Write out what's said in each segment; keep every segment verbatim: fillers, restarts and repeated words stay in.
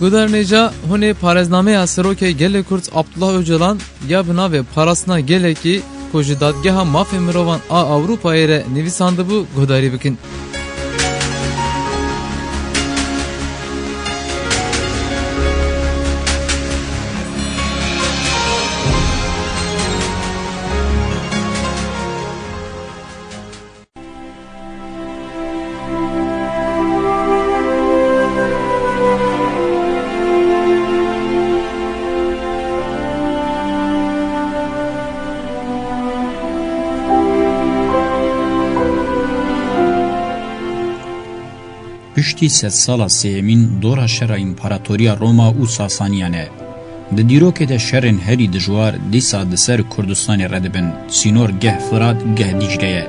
Guhdarên hêja, hûn ê parêznameya Serokê Gelê Kurd Abdullah Ocalan ya bi navê Parastina Gelekî ku ji Dadgeha Mafê Mirovan a Ewropayê re nivîsandibû guhdarî bikin. Piştî sedsala sêyemîn dora şera împaratoriya Roma û Sasaniyan e. Di dîrokê de şerên herî dijwar dîsa di ser Kurdistanê re dibin. Sînor geh Firat, geh Dîcle ye.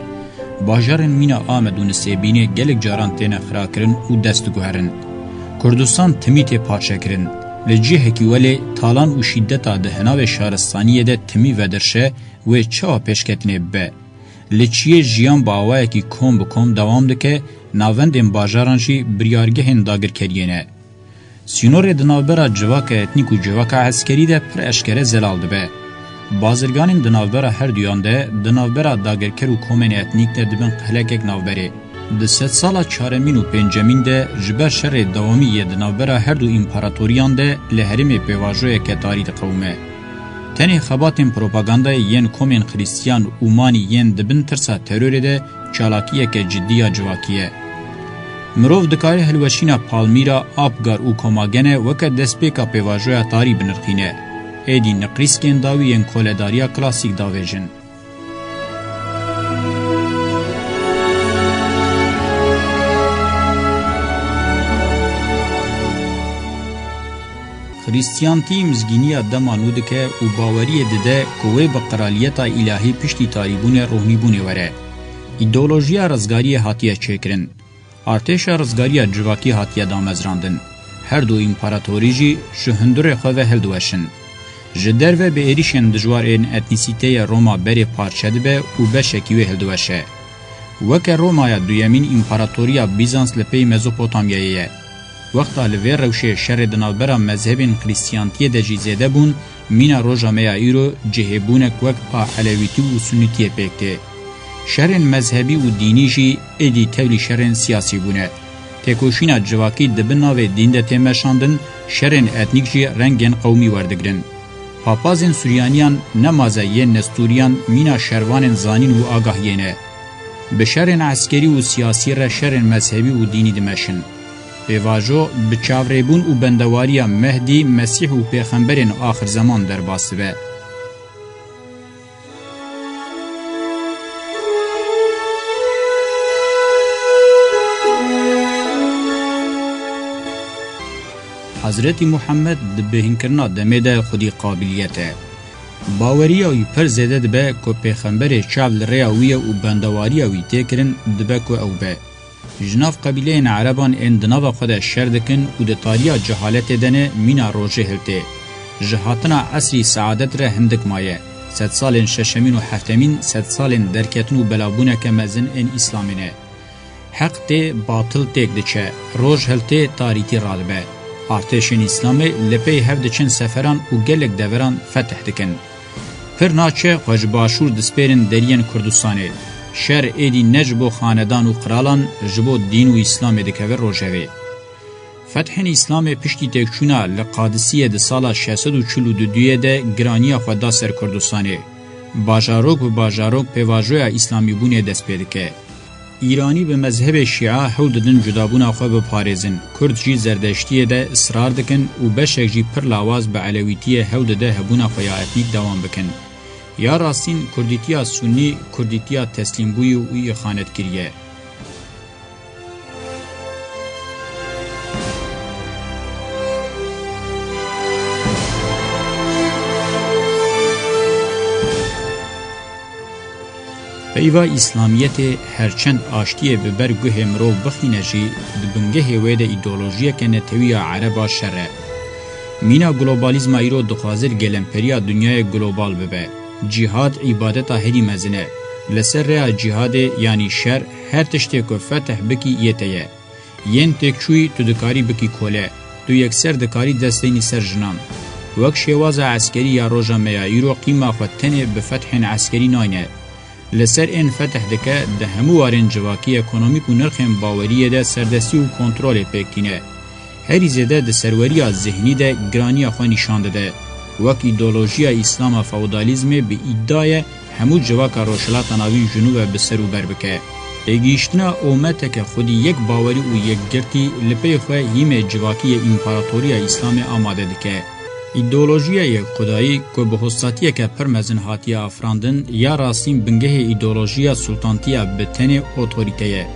Bajarên mîna Amed û Nisêbînê gelek caran têne xirakirin û dest diguherin. Kurdistan timî tê parçekirin. Li cihekî welê talan û şîdeta di hinavê şaristaniyê de timî vedirşe, wê çawa pêşketinê bibe? Li çiyê jiyan bi awayekî kom bi kom dewam dike, navendên bajaran jî biryargehên dagirkeriyê ne. Sînorê di navbera civaka etnîk û civaka eskerî de pir eşkere zelal dibe. Bazirganên di navbera herduyan de, di navbera dagirker û komên etnîk de dibin qehlekek navberê. Di sedsala çaremîn û pêncemîn de ji ber şerê dewamî yê di navbera her du împaratoriyan de li herêmê pêvajoyeke tarî diqewime. Tenê xebatên propagandayê yên komên Xristiyan û Manî yên di bin tirsa terorê de çalakiyeke cidî ya civakî ye. Mirov dikare hilweşîna Palmîra, Apgar û Komagene weke destpêka pêvajoya tarî binirxîne. Êdî niqrîskên dawî yên koledariya klasîk davêjin. Xrîstiyantî mizgîniya dema nû dike û baweriyê dide ku wê bi qiraliyeta îlahî piştî tarîbûnê rohnîbûnê were. Îdeolojiya rizgariyê hatiye çêkirin. Artêşa rizgariya civakî hatiye damezrandin. Her du împaratorî jî ji hundirê xwe ve hildiweşin. Ji derve bi êrîşên dijwar ên etnîsîteyê Roma berê parçe dibe û beşekî wê hildiweşe. Weke Romaya duyemîn împaratoriya Bîzans li pey Mezopotamyayê ye. Wexta li vê rewşê şerê di navbera mezhebên Xrîstiyantiyê de jî zêde bûn, mîna roja me ya îro cihêbûnek wek a Elewîtî û Sunîtiyê pêk tê. Şerên mezhebî û dînî jî êdî tevlî şerên siyasî bûne. Têkoşîna civakî di bin navê dîn de tê meşandin, şerên etnîk jî rengên qewmî werdigrin. Papazên Suryaniyan ne maze yên Nestûriyan mîna şervanên zanîn û agahiyê ne. Bi şerên eskerî û siyasî re şerên mezhebî û dînî dimeşin. Pêvajo bi çavrêbûn û bendewariya Mehdî, Mesîh û pêxemberên axirzeman derbas dibe. Hezretî Muhammed di bêhnkirina demê de xwedî qabiliyet e. Baweriya wî pir zêde dibe ku pêxemberê çav li rêya wî ye û bendewariya wî tê kirin dibe ku ew be. Ji nav qebîleyên ereban ên di nava xwe de şer dikin û di tariya cehaletê de ne, mîna rojê hiltê. Ji hatina esrî seadet re hindik maye. Sedsalên şeşemîn û heftemîn sedsalên derketin û belabûneke mezin ên Îslamê ne. Heq tê, batil têk diçe, roj hiltê, tarîtî radibe. Artêşên Îslamê li pey hev diçin seferan û gelek deveran fetih dikin. Pir naçe xwe ji başûr dispêrin deriyên Kurdistanê. Şer êdî ne ji bo xanedan û qiralan, ji bo dîn û Îslamê dikeve rojevê. Fethên Îslamê piştî têkçûna li Qadisiyê di sala şeş sed û çil û du de giraniya xwe da ser Kurdistanê. Bajarok bi bajarok pêvajoya Îslamîbûnê dest pê dike. Îranî bi mezhebê Şîa hewl didin cudabûna xwe biparêzin, Kurd jî Zerdeştiyê de israr dikin û beşek jî pir lawaz bi Elewîtiyê hewl dide hebûna xwe ya etnîk dewam bikin. Ya rastîn, Kurdîtiya Sunnî, Kurdîtiya teslîmbûyî û îxanetkirî ye. Peyva Îslamiyetê her çend aştiyê bi ber guhê mirov bixîne jî, di bingehê wê de îdeolojiyeke netewî ya ereba şer e. Mîna globalizma îro dixwaze gelemperîya dinyayê global bibe. Cîhad îbadeta herî mezin e. Li ser rêya cîhadê, yanî şer, her tiştê ku fetih bikî yê te ye. Yên têkçûyî tu dikarî bikî kole. Tu yekser dikarî dest deynî ser jinan. Wek şêwaza eskerî ya roja me ya îro qîma xwe tenê bi fethên eskerî nayne. Li ser ên fetih dike, di hemû warên civakî, ekonomîk û nirxên baweriyê de serdestî û kontrolê pêk tîne. Herî zêde di serweriya zihnî de giraniya xwe nîşan dide. Wek îdeolojiya Îslama feodalîzmê bi îdia ye hemû civaka Rojhilata Navîn ji nû ve bi ser û ber bike. Têgihiştina ometeke xwedî yek bawerî û yekgirtî li pey xwe hîmê civakî yê Împaratoriya Îslamê amade dike. Îdeolojiya yekxwedayî ku bi hozatiyeke pir mezin hatiye afirandin, ya rastîn bingehê îdeolojiya sultantiya bi tenê otorîte ye.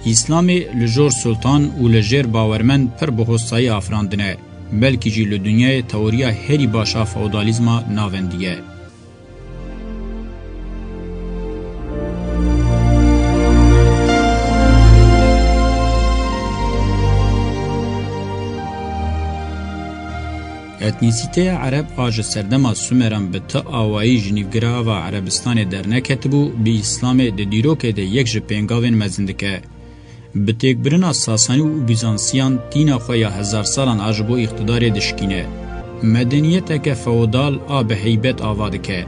Îslamê li jor sultan û li jêr bawermend pir bi hozayî afirandine, belkî jî li dinyayê teoriya herî baş a feodalîzma navendî ye. Etnîsîteya Ereb a ji serdema Sumeran bi ti awayî ji nîvgirava Erebistanê derneketibû, bi Îslamê di dîrokê de yek ji pêngavên mezin dike. Bi têkbirina Sasanî û Bîzansiyan tîna xwe ya hezar salan a ji bo îqtidarê dişkîne. Medeniyeteke feodal a bi heybet ava dike.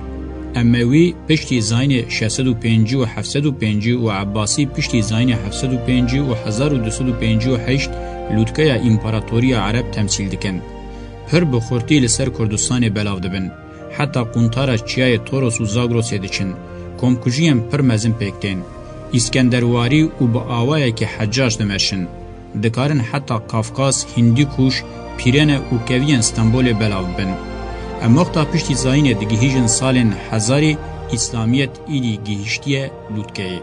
Emewî piştî zayînê şeş sed û pêncî û heft sed û pêncî û Ebbasî piştî zayînê heft sed û pêncî û hezar û du sed û pêncî û heşt lûtkeya împaratoriya Ereb temsîl dikin. Pir bi xurtî li ser Kurdistanê belav dibin. Heta quntara çiyayê Toros û Zagrosê diçin. Komkujiyên pir mezin pêk tên. Îskenderwarî û bi awayekî Heccac dimeşin. Dikarin heta Kafkas, Hîndîkuş, Pîrene û keviyên Stenbolê belav bibin. Em wexta piştî zayînê digihîjin salên hezarî, Îslamiyet îdî gihîştiye lûtkeyê.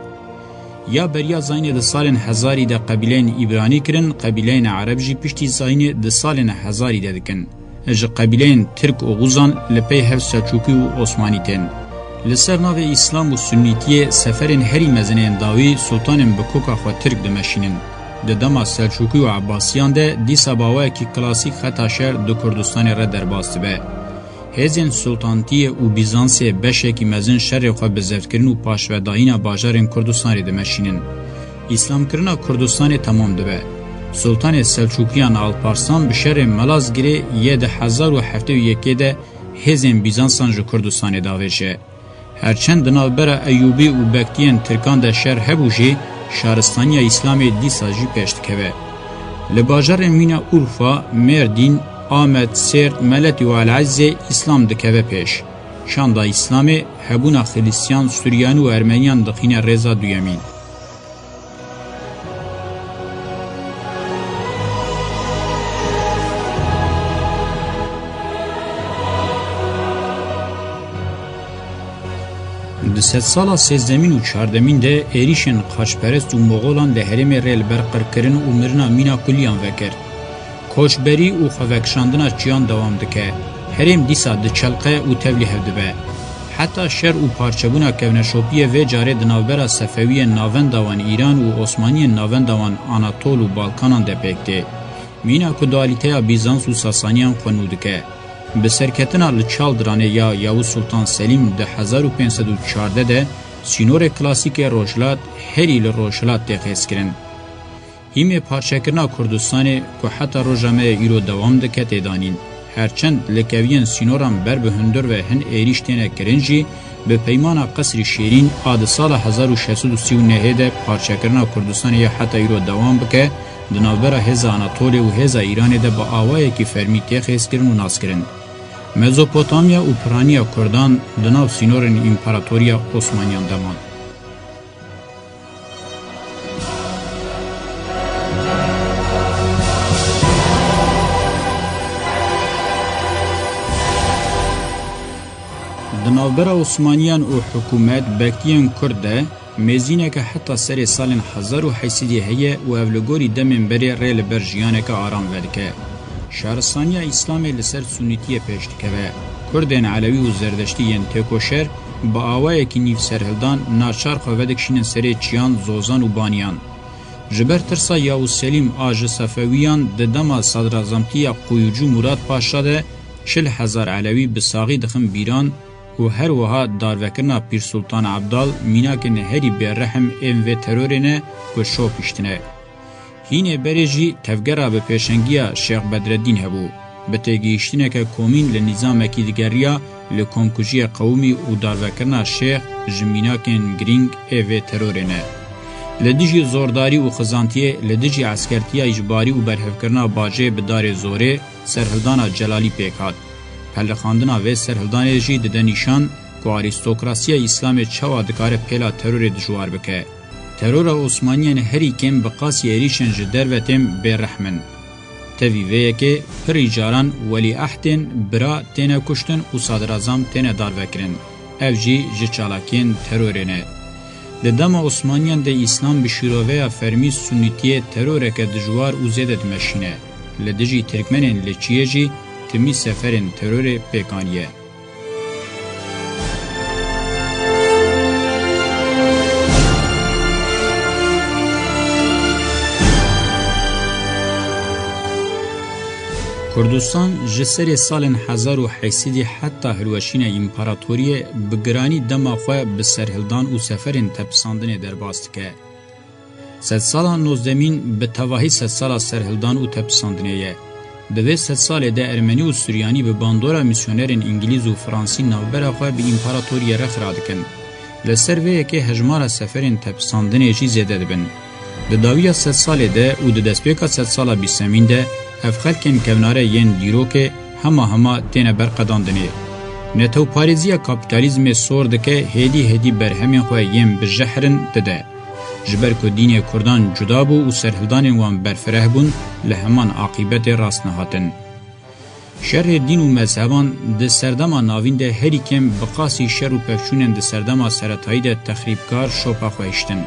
Ya beriya zayînê di salên hezarî de qebîleyên Îbranî kirin, qebîleyên Ereb jî piştî zayînê di salên hezarî de dikin. Ji qebîleyên Tirk û Xuzan li pey hev Selçûkî û Osmanî tên. Li ser navê Îslam û Sunnîtiyê seferên herî mezin ên dawî sultanên bi koka xwe Tirk dimeşînin. Di dema Selçûkî û Ebbasiyan de dîsa bi awayekî klasîk xeta şer di Kurdistanê re derbas dibe. Hêzên Sultantiyê û Bîzansê beşekî mezin şerê xwe bi zevtkirin û paşvedayîna bajarên Kurdistanê dimeşînin. Îslamkirina Kurdistanê temam dibe. Sultanê Selçûkiyan Alparslan bi şerê Malazgirê yê di hezar û heftê û yekê de hêzên Bîzansan ji Kurdistanê davêje. Her çend di navbera Eyûbî û Bektiyên Tirkan de şer hebû jî, şaristaniya Îslamê dîsa jî pêş dikeve. Li bajarên mîna Urfa, Mêrdîn, Amed, Sêrt, Meletî û Elezê Îslam dikeve pêş. Şanda Îslamê hebûna Xilistiyan, Suryanî û Ermeniyan dixîne rêza duyemîn. Di sedsala sêzdemîn û çardemîn de êrîşên xaçperest û moxolan li herêmê rê li ber qirkirin û mirina mîna kuliyan vekir. Koçberî û xwevekişandina çiyan dewam dike. Herêm dîsa diçelqe û tevlî hev dibe. Heta şer û parçebûna kevneşopiyê vê carê di navbera Sefewiyên navenda wan Îran û Osmaniyên navenda wan Anatol û Balkanan de pêk tê. Mîna ku dualîteya Bîzans û Sasaniyan xwe nû dike. Bi serketina li Çaldiranê ya Yavuz Sultan Selîm di hezar û pênc sed û çardeh de sînorê klasîk ê Rojhilat herî li Rojhilat tê xêzkirin. Hîmê parçekirina Kurdistanê ku heta roja me yê îro dewam dike tê danîn. Her çend li keviyên sînoran ber bi hundir ve hin êrîş têne kirin jî, bi peymana Qesrî Şêrîn a di sala hezar û şeş sed û sî û nehê de parçekirina Kurdistanê ya heta îro dewam bike, di navbera hêza Anatolê û hêza Îranê de bi awayekî fermî tê xêzkirin û naskirin. Mezopotamya û piraniya Kurdan di nav sînorên Împaratoriya Osmaniyan de man. Di navbera Osmaniyan û hikûmet Bektiyên Kurd de mêzîneke heta serê salên hezar û heşt sedî heye û ev li gorî demên berê rê li ber jiyaneke aram vedike. Şaristaniya Îslamê li ser Sunîtiyê pêş dikeve. Kurdên Elewî û Zerdeştî yên têkoşer bi awayekî nîv serhildan naçar xwe vedikişînin serê çiyan, zozan û baniyan. Ji ber tirsa Yavuz Selîm a ji Sefewiyan di dema sadrazamtiya Quyucu Murad Paşa de çil hezar Elewî bi saxî dixin bîran û her wiha darvekirina Pîr Sultan Ebdal mînakên herî bêrehm ên vê terorê ne ku şopîştine. Hînê berê jî tevgera bi pêşengiya Şêx Bedreddîn hebû. Bi têgihîştineke komîn li nîzamekî digeriya, li komkujiyê qewimî û darvekirina şêx ji mînakên girîng ê vê terorê ne. Li dijî zordarî û xizantiyê, li dijî eskertiya îcbarî û berhevkirina bajê bi darê zorê, serhildana Celalî pêk hat. Pelixandina vê serhildanê jî dide nîşan ku arîstokrasiya Îslamê çawa dikare pêla terorê dijwar bike. Terora Osmaniyên herî kêm bi qasî êrîşên ji derve tên bêrehm in. Tevî vê yekê pirî caran welîehdên bira têne kuştin û sadrazam têne darvekirin. Ev jî ji çalakiyên terorê ne. Di dema Osmaniyan de Îslam bi şîroveya fermî sunnîtiyê teroreke dijwar û zêde dimeşîne. Li dijî Tirkmenên li çiyê jî timî seferên terorê pêk aniye. Kurdistan ji serê salên hezar û heşt sedî heta hilweşîna împaratoriyê bi giranî dema xwe bi serhildan û seferên tepisandinê derbas dike. Sedsala nozdemîn bi tevahî sedsala serhildan û tepisandinê ye. Di vê sedsalê de Ermenî û Suryanî bi bandora misyonerên Îngilîz û Fransî navbera xwe bi împaratoriyê re xira dikin. Li ser vê yekê hejmara seferên tepisandinê jî zêde dibin. Di dawiya sedsalê de û di destpêka sedsala bîstemîn de ev xelkên kevnare yên dîrokê hema hema têne berqedandinê. Netewparêziya kapîtalîzmê sor dike, hêdî hêdî berhemên xwe yên bi jehr in dide. Ji ber ku dînê Kurdan cuda bû û serhildanên wan berfireh bûn, li heman aqîbetê rast nehatin. Şerê dîn û mezheban di serdema navîn de herî kêm bi qasî şer û pevçûnên di serdema seretayî de texrîbkar şopa xwe hiştin.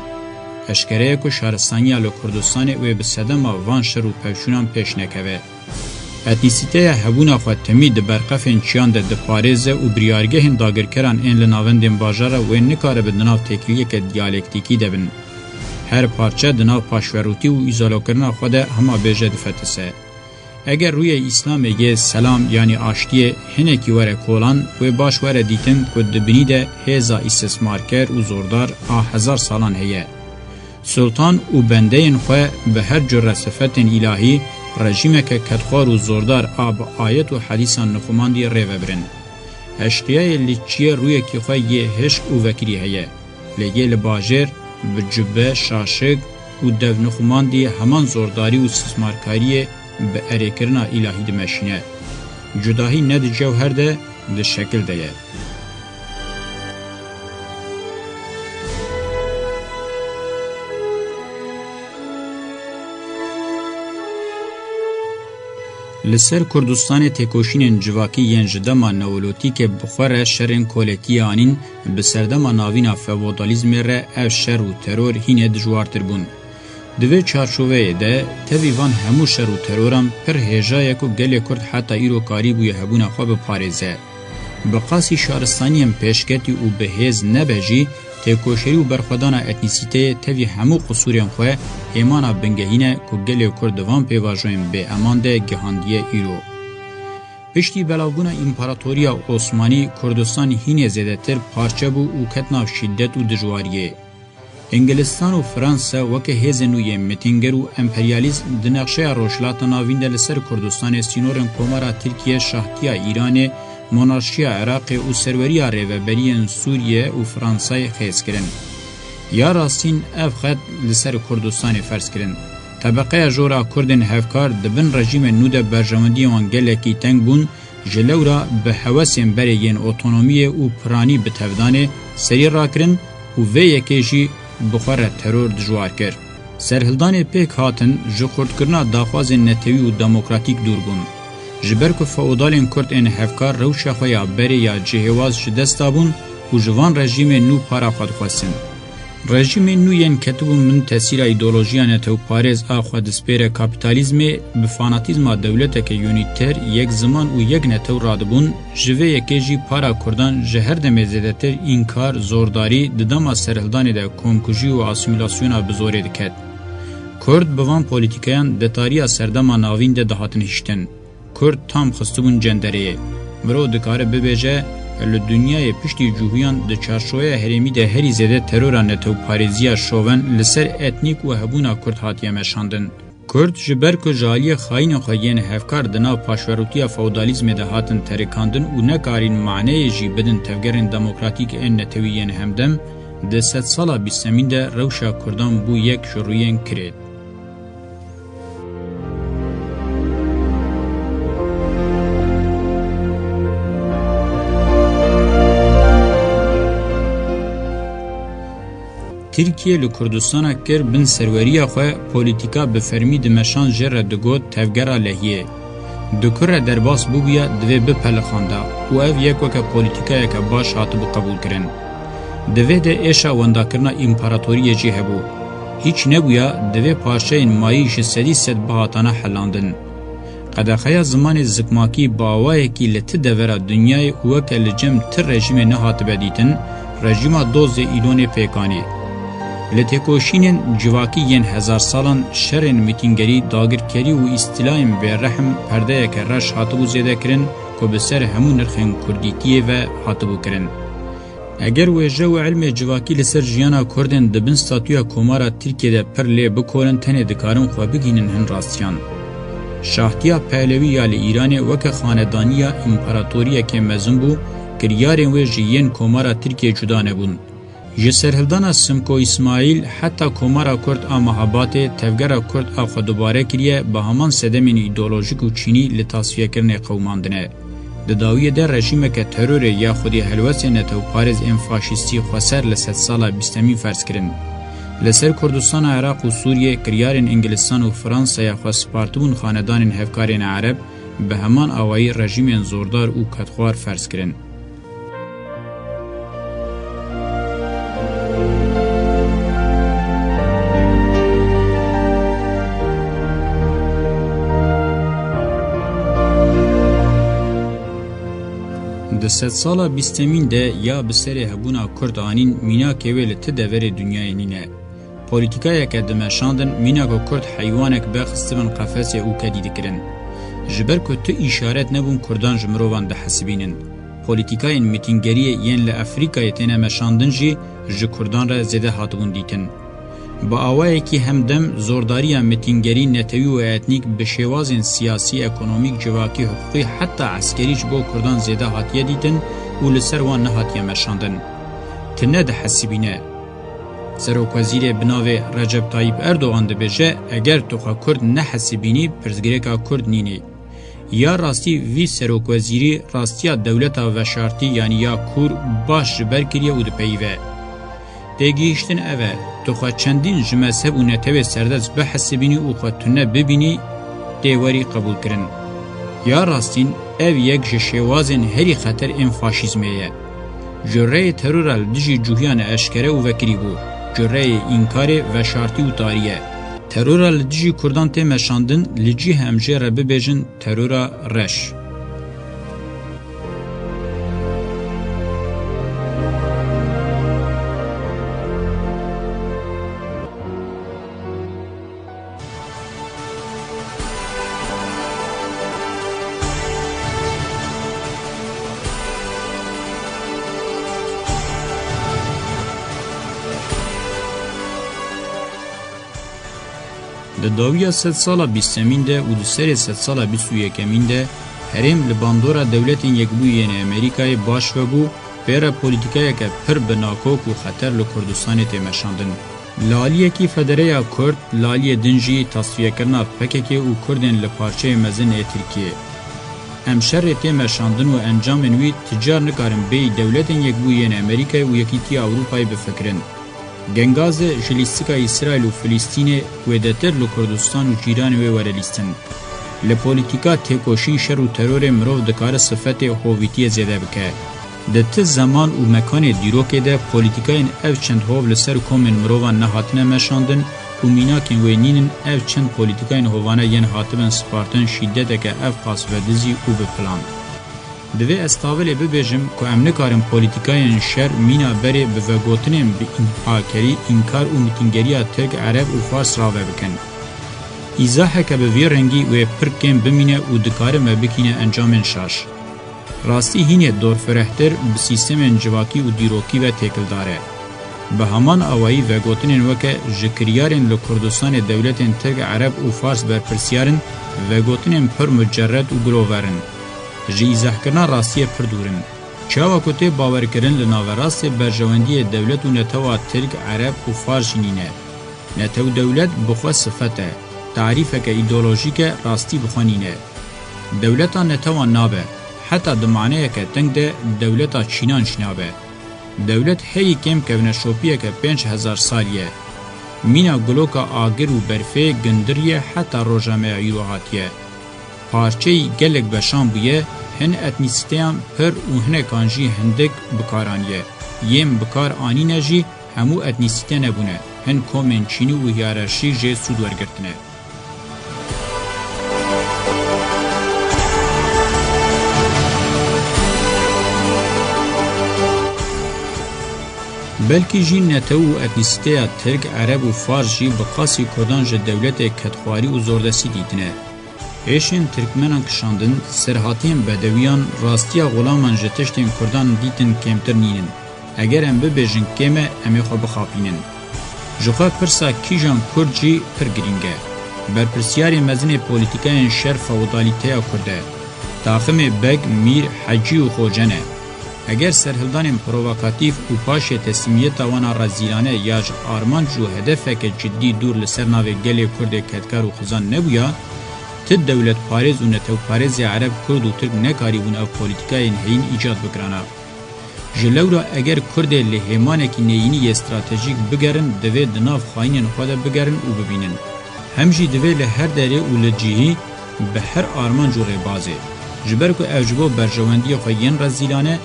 Eşkere ye ku şaristaniya li Kurdistanê wê bi sedema van şer û pevçûnan pêş nekeve. Etnîsîteya hebûna xwe timî di berqefên çiyan de diparêze û biryargehên dagirkeran ên li navendên bajara wê nikaribe di nav têkiliyeke diyalektîkî de bin. Her parçe di nav paşverûtî û îzolekirina xwe de hema bêje difetise. Eger rûyê Îslamê yê selam yanî aştiyê hinekî were kolan, wê baş were dîtin ku di binî de hêza îstismarker û zordar a hezar salan heye. Sultan û bendeyên xwe bi her cure sifetên îlahî, rejîmeke kedxwar û zordar a bi ayet û hedîsan nixumandî rê vebirin. Eşqiyayê li çiyê rûyekî xwe yê hişk û vekirî heye. Lê yê li bajêr bi cube, şaşik û dev nixumandî heman zordarî û îstismarkariyê bi erêkirina îlahî dimeşîne. Cudahî ne di cewher de, di şekil de ye. Li ser Kurdistanê têkoşînên civakî yên ji dema neolotîkê bi xwe re şerên kolekiyê anîn, bi serdema navîna feodalîzmê re ev şer û teror hînê dijwartir bûn. Di vê çarçoveyê de, tevî van hemû şer û teroran pir hêja ye ku gelê Kurd heta îro karîbûye hebûna xwe biparêze. Bi qasî şaristaniyên pêşketî û bi hêz nebe jî, têkoşerî û berxwedana etnîsîteyê tevî hemû qisûrên xwe hêmana bingehîn e ku gelê Kurd di van pêvajoyên bêeman de gihandiye îro. Piştî belavbûna Împaratoriya Osmanî, Kurdistan hînê zêdetir parçe bû û ket nav şîdet û dijwariyê. Îngilistan û Fransa weke hêzên nû yên mitînger û emperyalîst di nexşeya Rojhilata Navîn de li ser Kurdistanê sînorên Komara Tirkiye, Şahtiya Îranê, Monarşiya Iraqê û serweriya rêveberiyên Sûriye û Fransayê xêz kirin. Ya rastîn ev xet li ser Kurdistanê ferz kirin. Tebeqeya jor a Kurdên hevkar di bin rejîmên nû de berjewendiyên wan gelekî teng bûn, ji lewra bi hewesên berê yên otonomiyê û piranî bi tevdanê serî rakirin û vê yekê jî bi xwe re teror dijwar kir. Serhildanê pêk hatin ji xurtkirina daxwazên netewî û demokratîk dûr bûn. Ji ber ku feodalên Kurd ên hevkar rewşa xwe ya berê ya cihêwaz ji dest dabûn û ji van rejîmên nû para xwe dixwestin. Rejîmên nû yên ketibûn bin tesîra îdeolojiya netewparêz a xwedespêre kapîtalîzmê, bi fanatîzma dewleteke unîter, yek ziman û yek netew radibûn, ji vê yekê jî para Kurdan ji her demê zêdetir înkar, zordarî, di dema serhildanê de komkujî û asîmîlasyona bi zorê diket. Kurd bi van polîtîkayan di tariya serdema navîn de dihatin hiştin. Kurd tam xistibûn cendereyê. Mirov dikare bibêje, li dinyayê piştî cûhûyan di çarçoveya herêmî de herî zêde terora netewparêziya şoven li ser etnîk û hebûna Kurd hatiye meşandin. Kurd ji ber ku ji aliyê xayînên xwe yên hevkar di nav paşverûtiya feodalîzmê de hatin terikandin û nekarîn maneyê jî bidin tevgerên demokratîk ên netewî yên hemdem, di sedsala bîstemîn de rewşa Kurdan bû yek ji rûyên kirêt. Tirkiye li Kurdistana kir bin serweriya xwe, polîtîka bi fermî dimeşand jê re digot tevgera lehiyê. Di ku re derbas bûbûya divê bipelixanda û ev yek weke polîtîkayeke baş hatibû qebûlkirin. Di vê de êşa wendakirina împaratoriyê jî hebû. Hîç nebûya divê parçeyên mayî ji sedî sed bihatana helandin. Qedexeya zimanê zikmakî bi awayekî li ti devera dinyayê û weke li cem ti rejîmê nehatibe dîtin, rejîma dozdê Îlonê pêk anî. Li têkoşînên civakî yên hezar salan şerên mîtîngerî, dagirkerî û îstîlayên bêrehm perdeyeke reş hatibû zêdekirin ku bi ser hemû nirxên kurdîtiyê ve hatibû kirin. Eger wêje û ilmê civakî li ser jiyana Kurdên di bin statûya Komara Tirkiyê de pir lê bikorin, tenê dikarin xwe bigihînin hin rastiyan. Şahtiya Pehlewî ya li Îranê weke xanedaniya împaratoriyekê mezin bû, kiryarên wê ji yên Komara Tirkiyê cuda nebûn. Ji serhildana Simko Îsmaîl heta Komara Kurd a Mehabatê, tevgera Kurd a xwe dubare kiriye, bi heman sedemên îdeolojik û çînî li tasfiyekirinê qewimandine. Di dawiyê de rejîmeke terorê ya xwedî helwestên netewparêz ên faşîstî xweser li sedsala bîstemîn ferz kirin. Li ser Kurdistana Iraq û Sûriyê kiryarên Îngilistan û Fransaya xwe spartibûn xanedanên hevkarên Ereb, bi heman awayî rejîmên zordar û kedxwar ferz kirin. Di sedsala bîstemîn de ya bi serê hebûna Kurd anîn, mînakê wê li ti deverê dinyayê nîne. Polîtîkayeke dimeşandin, mîna ku Kurd heywanek be xistibin qefesê û kedî dikirin. Ji ber ku tu îşaret nebûn Kurdan ji mirovan dihesibînin. Polîtîkayên mitîngeriyê yên li Efrîkayê têne meşandin jî ji Kurdan re zêde hatibûn dîtin. Bi awayekî hemdem zordariya mitîngerî netewî û etnîk bi şêwazên siyasî, ekonomîk, civakî, hiqûqî heta eskerî ji bo Kurdan zêde hatiye dîtin û li ser wan nehatiye meşandin. Tu nedihesibîne. Serokwezîrê bi navê Recep Tayyip Erdogan dibêje, eger tu xwe Kurd nehesibînî, pirsgirêka Kurd nînî. Ya rastî vî serokwezîrî rastiya dewleta veşartî, yanî ya kûr, baş ji ber kiriye û dipeyive. Têgihîştin ev e, tu xwe çendîn ji mezheb û netewê serdest bihesibînî û xwe tune bibînî, tê werî qebûlkirin. Ya rastîn, ev yek ji şêwazên herî xeter ên faşîzmê ye. Cureyê terora li dijî cuhiyan eşkere û vekirî bû. Cureyê înkarê, veşartî û tarî ye. Terora li dijî Kurdan tê meşandin, li cih em jê re bibêjin terora reş. Di dawiya sedsala bîstemîn de û di serê sedsala bîst û yekemîn de herêm li bandora Dewletên Yekbûyî yên Amerîkayê baş vebû, pê re polîtîkayeke pir binakok û xeter li Kurdistanê tê meşandin. Li aliyekî federeya Kurd, li aliyê din jî tasfiyekirina P K K û Kurdên li parçeyê mezin ê Tirkiyê. Em şerê tê meşandin û encamên wî ti car nikarin bêyî Dewletên Yekbûyî yên Amerîkayê û Yekîtiya Ewropayê bifikirin. Gengazê ji lîstika Îsraîl û Filîstînê wêdetir li Kurdistan û cîranê wê were lîstin. Li polîtîka têkoşîn, şer û terorê mirov dikare sifetê hovîtiyê zêde bike. Di ti zeman û mekanê dîrokê de polîtîkayên ev çend hov li ser komên mirovan nehatine meşandin û mînakên wê nînin ev çend polîtîkayên hovane yên hatibin spartin şîdeteke ev qas vedizî û bi plan. Divê ez tavilê bibêjim ku em nikarin polîtîkayên şer mîna berê bi vegotinên bi înhakerî, înkar û mitîngeriya Tirk, Ereb û Fars rave bikin. Îzaheke bi vî rengî wê pir kêm bimîne û dikare me bikîne encamên şaş. Rastî hînê dorfirehtir bi sîstemên civakî û dîrokî ve têkildar e. Bi heman awayî vegotinên weke ji kiryarên li Kurdistanê dewletên Tirk, Ereb û Fars berpirsyar in, vegotinên pir mucerred û gilover in. Ji îzahkirina rastiyê pir dûr in. Çawa ku tê bawerkirin, li naverastê berjewendiyê dewlet û netewa Tirk, Ereb û Fars jî nîne. Netew dewlet bi xwe sifet e, tarîfeke îdeolojîk e, rastî bi xwe nîne. Dewleta netewan nabe, heta di maneyeke teng de dewleta çînan jî nabe. Dewlet herî kêm kevneşopiyeke pênc hezar salî ye. Mîna guloka agir û berfê gindirî ye heta roja me ya îro hatiye. Parçeyî gelek beşan bûye, hin etnîsîteyan pir û hinekan jî hindik bi kar aniye. Yên bi kar anîne jî hemû etnîsîte nebûne, hin komên çînî û hiyerarşî jê sûd wergirtine. Belkî jî netew û etnîsîteya Tirk, Ereb û Fars jî bi qasî Kurdan ji dewletê kedxwarî û zordestî dîtine. Êşên Tirkmenan kişandin, serhatiyên bedewiyan, rastiya xulaman ji tiştên Kurdan dîtin kêmtir nînin. Eger em bibêjin kêm e, em ê xwe bixapînin. Ji xwe pirsa kîjan Kurd jî pir girîng e. Berpirsyarê mezinê polîtîkayên şer feodalîteya Kurd e. Taximê beg, mîr, hecî û xoce ne. Eger serhildanên provokatîf û paşê teslîmiyeta wan a rezîlane ya ji armanc û hedefeke cidî dûr li ser navê gelê Kurdê kedkar û xizan nebûya, ti dewletparêz û netewparêzê Ereb, Kurd û Tirk nekarîbûn ev polîtîkayên heyîn îcad bikirana. Ji lewra eger Kurdê li hêmanekî neyînî yê stratejîk bigerin, divê di nav xayînên xwe de bigerin û bibînin. Hem jî divê li her derê û li cihî bi her armanc û rêbazê. Ji ber ku ev ji bo berjewendiyê xwe yên rezîlane,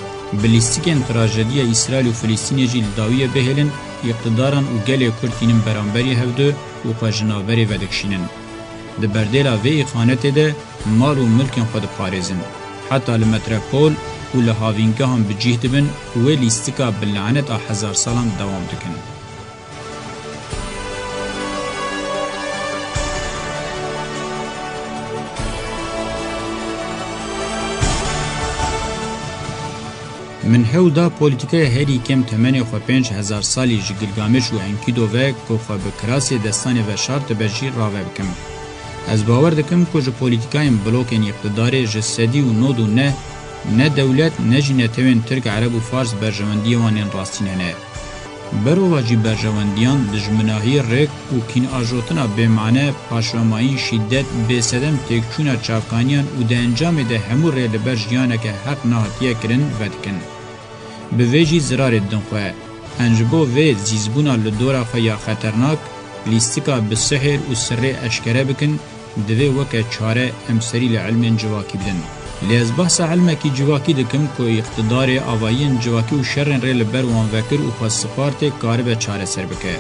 bi lîstikên trajediya Îsraîl û Filistînê jî li dawiyê bihêlin, îqtidaran û gelê Kurd tînin beramberî hevdu û xwe ji navberê vedikişînin. Di berdêla vê îxanetê de mal û milkên xwe diparêzin. Heta li metropol û li havîngehan bi cih dibin û wê lîstika bi laneta hezar salan dewam dikin. Min hewl da polîtîkaya herî kêm temenê xwe pênc hezar salî ji Gilgameş û Enkido ve ku xwe bi kirasê destanê veşartibe jî rave bikim. Ez bawer dikim ku ji polîtîkayên blokên îqtidarê ji sedî û nod û neh ne dewlet ne jî netewên Tirk, Ereb û Fars berjewendiyê wan ên rastîn hene. Berovajî berjewendiyan, dijminahî, rêk û kînajotina bêmane, paşvemayî, şîdet, bêsedem têkçûna çavkaniyan û di encamê de hemû rê li ber jiyaneke heq nehatiye kirin vedikin. Bi vê jî zirarê didin xwe. Em ji bo vê zîzbûna li dora xwe ya xeternak, lîstika bi sihêr û sirrê eşkere bikin, divê weke çare em serî li ilmên civakî bidin. Lê ez behsa ilmekî civakî dikim ku îqtidarê, avahiyên civakî û şerên rê li ber wan vekir û xwe sipar tê karibe çareser bike.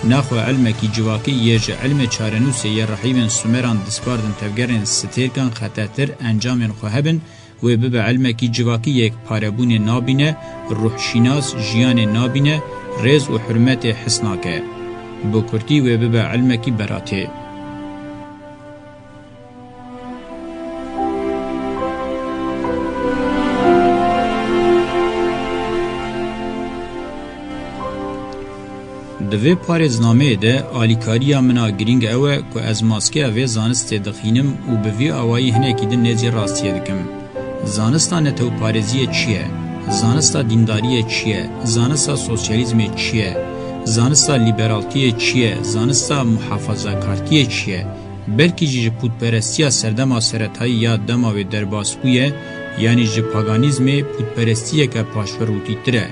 Naxwe ilmekî civakî yê ji ilmê çarenûsê yê rehîvên Sumeran dispardin tevgerên stêrkan xetetir encamên xwe hebin, wê bibe ilmekî civakî yê parebûnê nabîne, ruhşînas, jiyanê nabîne, rêz û hurmetê his nake. Bi kurtî wê bibe ilmekî beratê. Di vê parêznameyê de alîkariya min a girîng ew e ku ez maskeya vê zanistê dixînim û bi vî awayî hinekî din nêzî rastiyê dikim. Zanista netewparêziyê çi ye? Zanista dîndariyê çi ye? Zanista sosyalîzmê çi ye? Zanista lîberaltiyê çi ye? Zanista muhafazakartiyê çi ye? Belkî jî ji pûtperestiya serdema seretayî ya dema wê derbas bûye, yanî ji paganîzmê pûtperestiyeke paşverûtîtir e.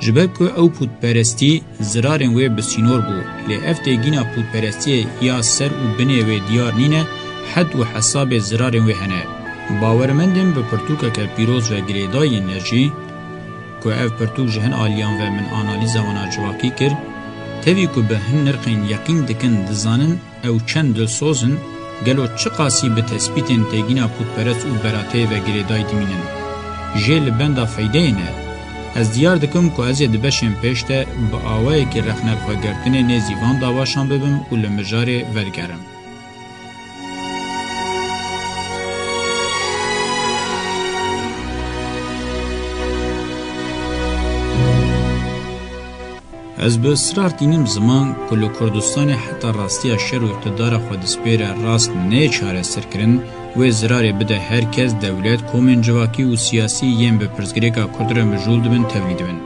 Ji ber ku ew pûtperestî zirarên wê bi sînor bû, lê ev têgîna pûtperestiyê ya ser û binê wê diyar nîne, hed û hesabê zirarên wê hene. Bawermendên bi pirtûkeke pîroz ve girêdayî ne jî, ku ev pirtûk ji hin aliyan ve min analîza wan a civakî kir, tevî ku bi hin nirxên yeqîn dikin, dizanin, ew çend dilsoz in, gelo çiqasî bi tespîtên têgîna pûtperest û berateyê ve girêdayî dimînin? Jê li benda feydeyê ne. Ez diyar dikim ku ez ê di beşên pêş de bi awayekî rexnevxwegirtinê nêzî van dawaşan bibim û li mijarê vedigerim. Ez bi israr tînim ziman ku li Kurdistanê heta rastiya şer û îqtidara xwedespêre rast neyê çareserkirin, wê zirarê bide her kes, dewlet, komên civakî û siyasî yên bi pirsgirêka Kurd re mijûl dibin, tevlî dibin.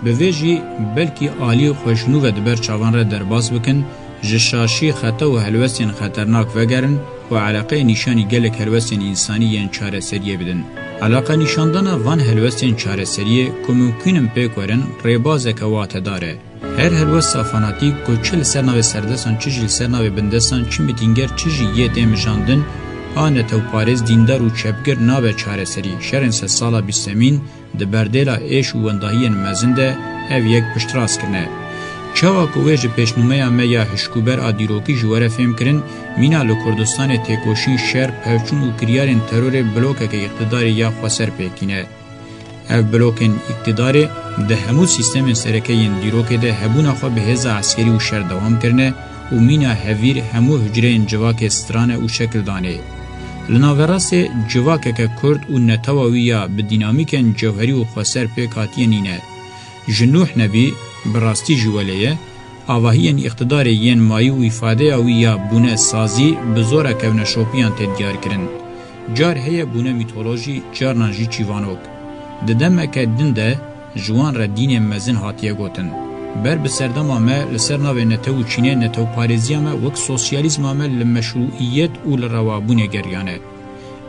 Bi vê jî belkî alî xwe ji nû ve di ber çavan re derbas bikin, ji şaşî, xeta û helwestên xeternak vegerin û eleqeyê nîşanî gelek helwestên însanî yên çareseriyê bidin. Eleqe nîşandana van helwestên çareseriyê ku mimkûn in pêk werin, rêbazeke watedar e. Her helwesta fanatîk ku çi li ser navê serdestan, çi jî li ser navê bindestan, çi mîtînger, çi jî yê tê mijandin, a netewparêz, dîndar û çepgir nabe çareserî. Şerên sedsala bîstemîn di berdêla êş û wendahiyên mezin de ev yek piştrast kirine. Çawa ku wê ji pêşnûmeya me ya hişkûber a dîrokî jî were fêmkirin, mîna li Kurdistanê têkoşîn, şer, pevçûn û kiryarên terorê blokeke îqtidarê ya xweser pêk tîne. Ev blokên îqtidarê di hemû sîstemên sereke yên dîrokê de hebûna xwe bi hêza eskerî û şer dewam kirine û mîna hevîr hemû hucreyên civakê strane û şekil danê. Li naverastê civakeke Kurd û netewa wî ya bi dînamîkên cewherî û xweser pêk hatiye nîne. Ji Nûh Nebî, bi rastî jî welê ye, avahiyên îqtidarê yên mayî û îfadeya wî ya bûne sazî bi zora kevneşopiyan tê diyarkirin. Car heye bûne mîtolojî, carnan jî çîvanok. Di demeke din de ji wan re dînê mezin hatiye gotin. Ber bi serdema me li ser navê netew û çînê netewparêziya me wek sosyalîzma me li meşrûîyet û li rewabûnê geriyane.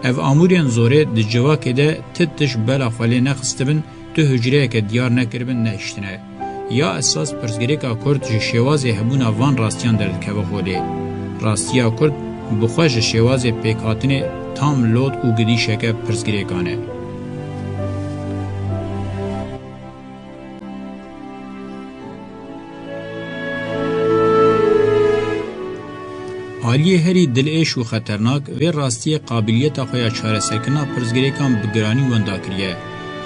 Ev amûrên zorê di civakê de ti tişt bela xwe lê nexistibin, tu hucreyeke diyar nekiribin nehiştine. Ya esas pirsgirêka Kurd ji şêwazê hebûna van rastiyan derdikeve holê. Rastiya Kurd bi xwe ji şêwazê pêkhatinê tam lot û gidîşeke pirsgirêkan e. Aliyê herî dilêş û xeternak vê rastiyê qabiliyeta xwe ya çareserkirina pirsgirêkan bi giranî wenda kiriye.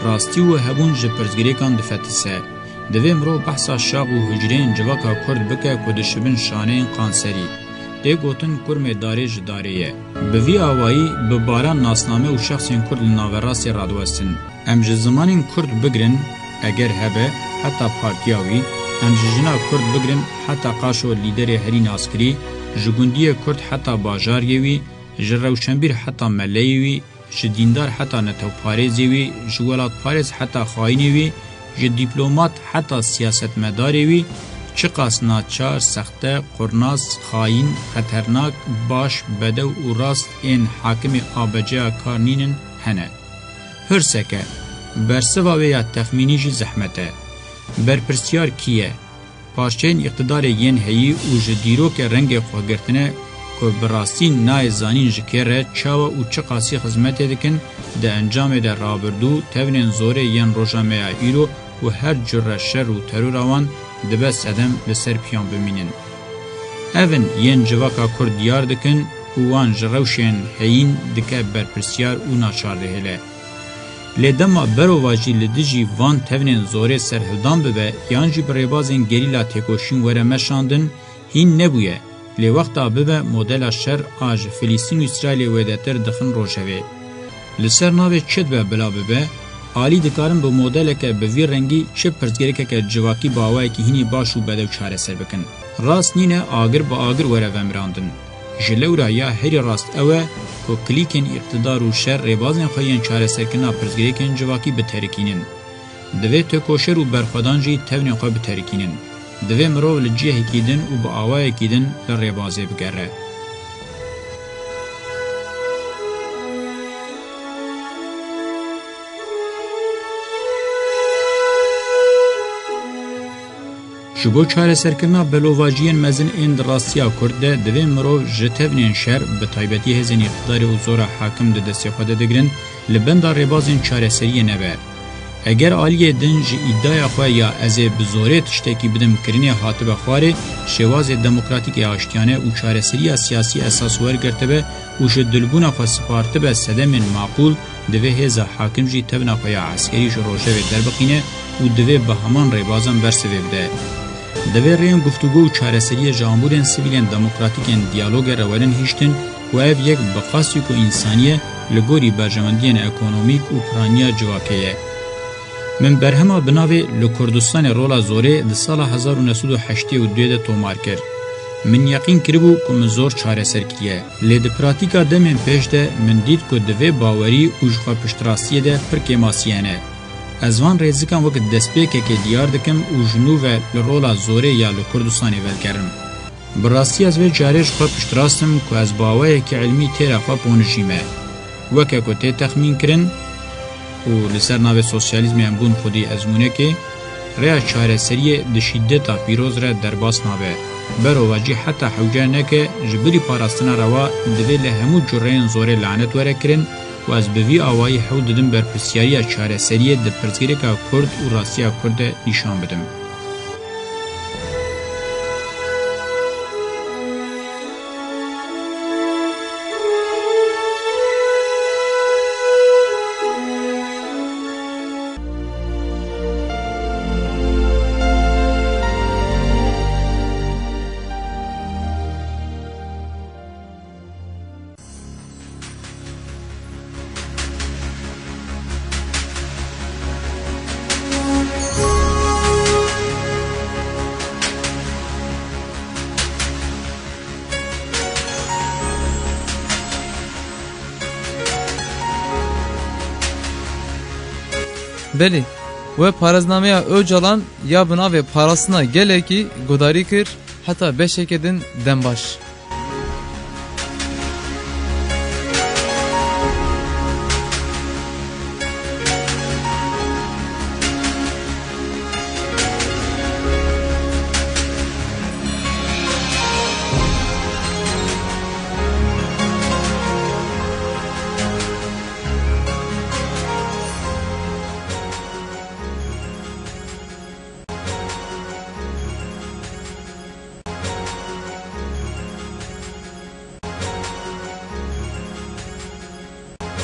Rastî û hebûn ji pirsgirêkan difetise. Divê mirov behsa şax û hucreyên civaka Kurd bike ku dişibin şaneyên qanserî. Tê gotin kurmê darê ji darê ye. Bi vî awayî bi baran nasname û şexsên Kurd li naverastê radiwestin. Em ji zimanên Kurd bigirin, eger hebe, heta partiya wî, em ji jina Kurd bigirin, heta qaşo lîderê herî naskirî, ji gundiyê Kurd heta bajariyê wî, ji rewşenbîr heta meleyê wî, ji dîndar heta netewparêzê wî, ji welatparêz heta xayînê wî, ji dîplomat heta siyasetmedarê wî, çiqas naçar, sexte, qurnas, xayîn, xeternak, baş, bedew û rast ên hakimê A B C'ya kar nînin, hene. Pirseke, bersiva wê ya texmînî jî zehmet e. Berpirsyar kî ye? Parçeyên îqtidarê yên heyî û ji dîrokê rengê xwe girtine ku bi rastî nayê zanîn ji kê re, çawa û çiqasî xizmetê dikin, di encamê de rabirdû, tevnên zorê yên roja me ya îro û her cure şer û terora wan dibe sedem li ser piyan bimînin. Ev in yên civaka Kurd diyar dikin û wan ji rewşên heyîn dike berpirsyar û naçar dihêle. Lê dema berovajî li dijî van tevnên zorê serhildan bibe yan jî bi rêbazên gerîla têkoşîn were meşandin, hîn nebûye. Lê wexta bibe modela şer a ji Filîstîn û Îsraîlê wêdetir dixin rojevê. Li ser navê çi dibe bila bibe, alî dikarin bi modeleke bi vî rengî çi pirsgirêkeke civakî bi awayekî hînî baş û bedew çareser bikin. Rast nîne agir bi agir were vemirandin. Ji lewra ya herî rast ew e ku klîkên îqtidar û şer rêbazên xwe yên çareserkirina pirsgirêkên civakî biterikînin. Divê têkoşer û berxwedan jî tevnên xwe biterikînin. Divê mirov li cihekî din û bi awayekî din li rêbazê bigere. Ji bo çareserkirina belovajiyên mezin ên di rastiya Kurd de, divê mirov ji tevnên şer, bi taybetî hêzên îqtidarê û zora hakim di destê xwe de digirin, li benda rêbazên çareseriyê nebe. Eger aliyê din ji îdaya xwe ya "ez ê bi zorê tiştekî bidim" kirinê hatibe xwarê, şêwazê demokratîk ê aştiyane û çareseriya siyasî esas wergirtibe û ji dilbûna xwe sipartibe sedemên maqûl, divê hêza hakim jî tevna xwe ya eskerî ji rojevê derbixîne û divê bi heman rêbazan bersivê bide. Divê rêyên guftûgo û çareseriyê ji amûrên sivîlên demokratîk ên diyalogê re werin hiştin û ev yek bi qasî ku însanî ye, li gorî berjewendiyên ekonomîk û piraniya civakê ye. Min berhema bi navê Li Kurdistanê rola zorê di sala hezar û neh sed û heştê û duyê de tomar kir. Min yeqîn kiribû ku min zor çareser kiriye. Lê di pratîka demên pêş de min dît ku di vê bawerî û ji xwe piştrastiyê de pir kêmasî hene. Ez van rêzikan wek destpêkekê diyar dikim û ji nû ve li rola zorê ya li Kurdistanê vedigerim. Bi rastî ez vê carê ji xwe piştrast im ku ez bi awayekî ilmî têra xwe ponijîme. Weke ku tê texmîn kirin û li ser navê sosyalîzmê em bûn xwedî ezmûnekê, rêya çareseriyê di şîdeta pîroz re derbas nabe. Berovajî heta hewce neke ji bilî parastina rewa divê li hemû cureyên zorê lanet were kirin û ez bi vî awayî hewl didim berpirsyariya çareseriyê di pirsgirêka Kurd û rastiya Kurd de nîşan bidim. Belê, we parêznameya Ocalan ya bi navê Parastina Gelekî guhdarî kir, heta beşeke din dem baş.